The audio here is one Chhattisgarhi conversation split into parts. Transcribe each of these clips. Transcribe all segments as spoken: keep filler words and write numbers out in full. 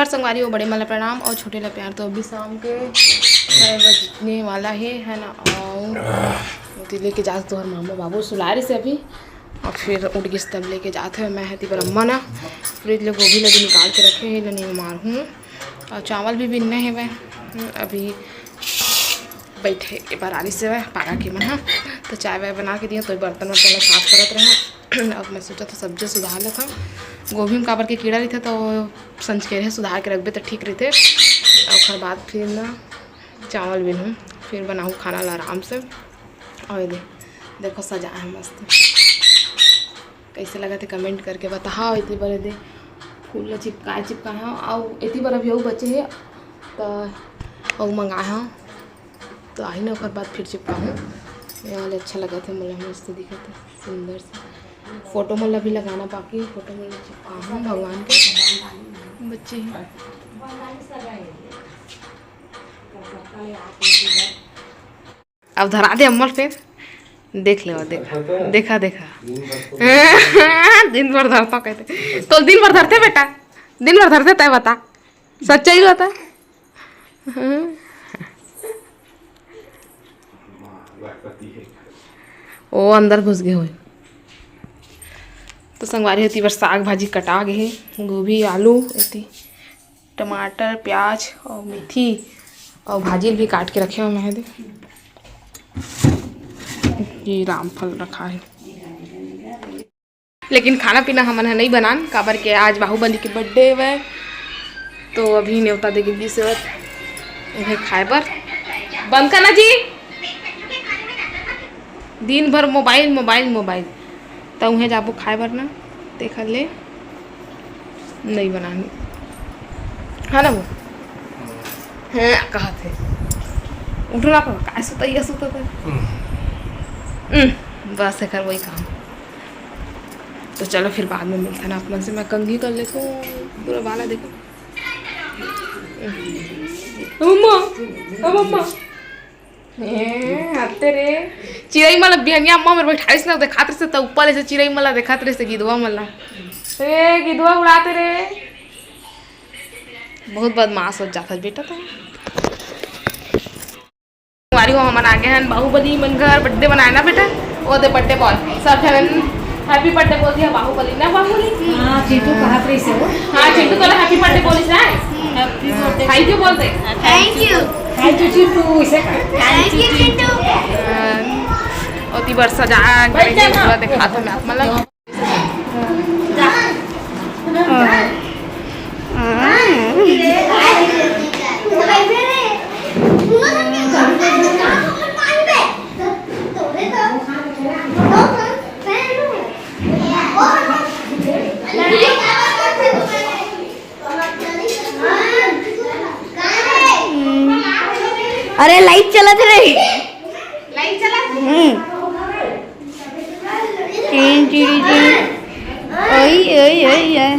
संगवारी हो, बड़े मन ला प्रणाम और छोटे ला प्यार। तो अभी शाम के छः बजने वाला हे, है ना? और ओती लेके जात तोहर मामा बाबू सुलारी से अभी, और फिर उठ गिस तब लेके जात हे। मैं हती बर अम्मा ना फ्रिज ले गोभी लगे निकाल के रखे हे, ले नहीं मार हूँ। और चावल भी बिन्ने हे वह, अभी बैठे के बर आली से वह पारा के मन ह। तो चाय वाय बना के दिए, तो बर्तन वर्तन ला साफ करत रहे। अब मैं सोचा था सब्जी सुधार लेता हूँ, गोभी में काबर के कीड़ा रहिथे, तो संझकेरे सुधार के रखबे तो ठीक रहिथे। और ओकर बाद फिर ना चावल बिनहूँ, फिर बनाहूँ खाना ला आराम से। और ये दे, देखो सजा है मस्त, कैसे लगत हे कमेंट करके बताओ। एती बर दे फूल ला चिपकाए चिपकाए हव, अउ एती बर अभी अउ बचे हे, त अउ मंगाए हव, तो आही ना ओकर बाद फिर चिपकाहूँ। ये वाले अच्छा लगत हे मोला, मस्त दिखत हे, सुंदर से। फोटो मन ला भी लगाना बाकी, फोटो मन ला चिपकाहूँ भगवान के। बच्चे हैं। अब धरा दे अम्मल फेर। देख ले, देखा, देखा, देखा। दिन भर धरता कहते। तो दिन भर धरते बेटा, दिन भर धरते, तय बता, सच्चाई बता। ओ अंदर घुस गए हुए। तो संगवारी होती बर साग भाजी कटा गए हे, गोभी, आलू, एती टमाटर, प्याज और मेथी और भाजी भी काट के रखे हुए हैं। ये रामफल रखा है, लेकिन खाना पीना हमन ह नहीं बनान, काबर के आज बाहुबली के बर्थडे हवय, तो अभी नेवता दे के गिस हवय, इन्हें खाए बर। बंद करना जी। दिन भर मोबाइल, मोबाइल, मोबाइल। त उहें जाबो खाए बर ना, तेखर ले नइ बनानी। हाँ ना वो? हाँ, कहत हे। उठो ना, कहो, काय सुतइया सुतत हे? हम्म, बस एकर वही काम। तो चलो फिर बाद में मिलता ना आप मन से। मैं कंघी कर लेता हूँ, पूरा बाला देखो। अम्मा, अब अम्मा। ए, हत्ते रे। चिरई मन ल बिहनिया अम्मा मेर बैठाइस न, देखात रहिस त ऊपर ले से चिरई मन ल देखात रहिस गिदवा मन ल। ए, गिदवा उड़ाते रे। बहुत बदमाश हो जात हस बेटा तैं। संगवारी हो, हमन आगे हन बाहुबली मन घर बर्थडे मनाए ना बेटा। ओ दे बर्थडे बॉय, सब झन हैप्पी बर्थडे बोल दिया बाहुबली ना बाहुबली। हाँ, चिंटू कहत रहिस हे वो। हाँ, चिंटू तोला हैप्पी बर्थडे बोलिस ना। Thank you बोल दे। Thank you। Thank you Chintu, इसे कह। Thank you Chintu. ओती बर सजा के पूरा देखात हन आप मन ला। अरे, लाइट चलत रही। लाइट चलत? हम्म। टीन, टीन, टीन। ओई, ओई, ओई, ओई।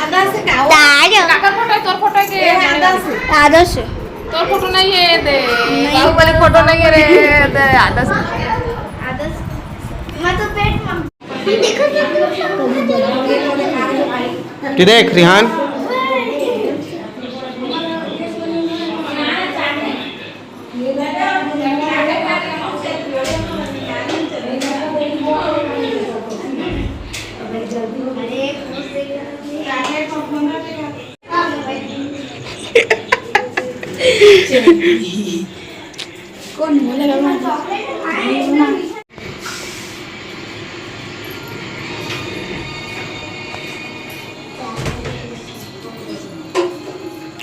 आदर्श का? दादा। काकर फोटो है? तोर फोटो है के? आदर्श। आदर्श। तोर फोटो नहीं है, दे। नहीं। बाहुबली फोटो नहीं है रे, दे, आदर्श। आदर्श। मैं तो पेट में। कि देख, रिहान। कौन बोलेगा?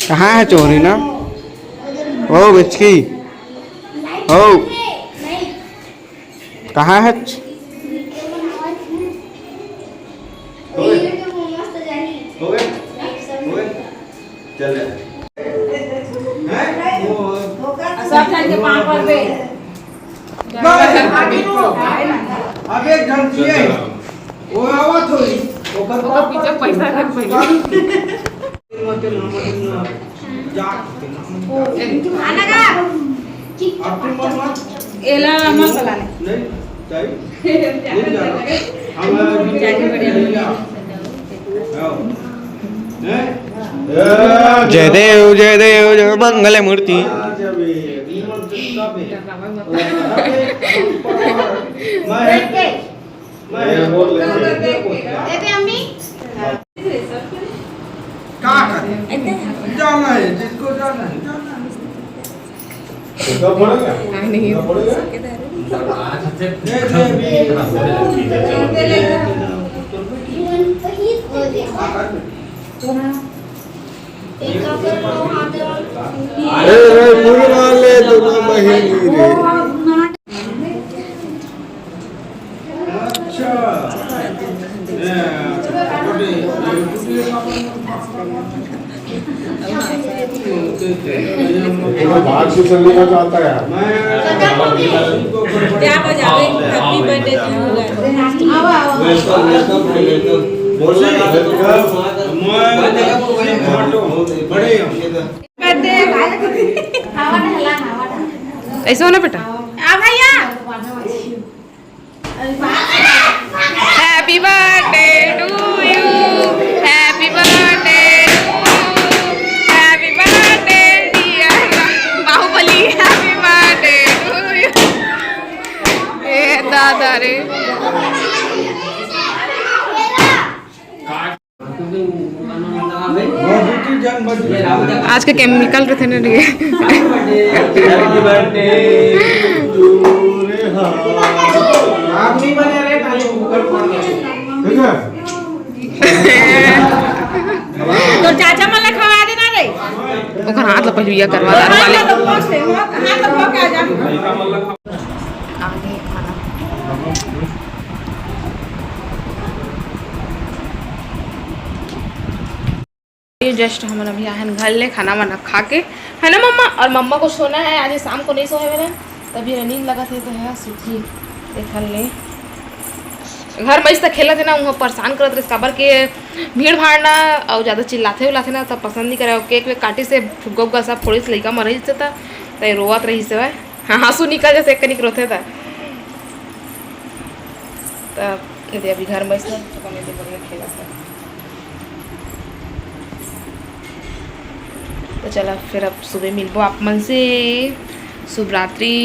कहाँ है चोरी ना? ओ बिचकी, ओ, कहाँ है? हो गए? हो गए? हो गए? चल जा। हैं? वो सब जन के पाँव पर बे। नहीं, अभी रुक। अब एक जन चाहिए। वो आवत होई। ओकर ओकर पीछे पैसा रख पहले। मत ना, मत ना। जा। आना का? आप तुम मत, मत। एला मत चला ले। नहीं, चाहिए। नहीं जा। हम चाहिए बढ़िया। आओ। हैं? जय देव, जय देव, जय मंगल मूर्ति। ए रे, फूल वाले दोनों बहिनी रे। अच्छा। बाहर से चलने का चाहता है यार। क्या बजावे? Happy birthday to you। ऐसे होना बेटा। आ भैया। Happy birthday to you, happy birthday to you, happy birthday dear Baahubali, happy birthday to you। ए दादा रे। आज के chemical रहिथे ना रे। तोर चाचा मन ला खवा देना रे। ओकर हाथ ला पहिली करवा दारू वाले। आगे खाना। ये just हमन अभी आहन घर ले खाना वाना खा के, है ना मम्मा? और मम्मा को सोना है, आज शाम को नहीं सोए वाला, तभी नींद लगा थे तो है सुखी देखल ले। घर में इस खेलत है ना, उहाँ परेशान करत रहिस, काबर के भीड़ भाड़ ना और ज़्यादा चिल्लाथे उल्लाथे ना, तब पसंद नहीं करे। केक वेक काटिस हे, फुग्गा उग्गा सब फोड़िस, लइका मन रहिस हे त, त रोवत रहिस हे। हाँ, आंसू निकल जइसे एक कनिक रोथे त। त ये दे अभी घर में इसने तो कम से बढ़िया खेलत हे। तो चला फिर अब सुबह मिलबो आप मन से। शुभ रात्रि।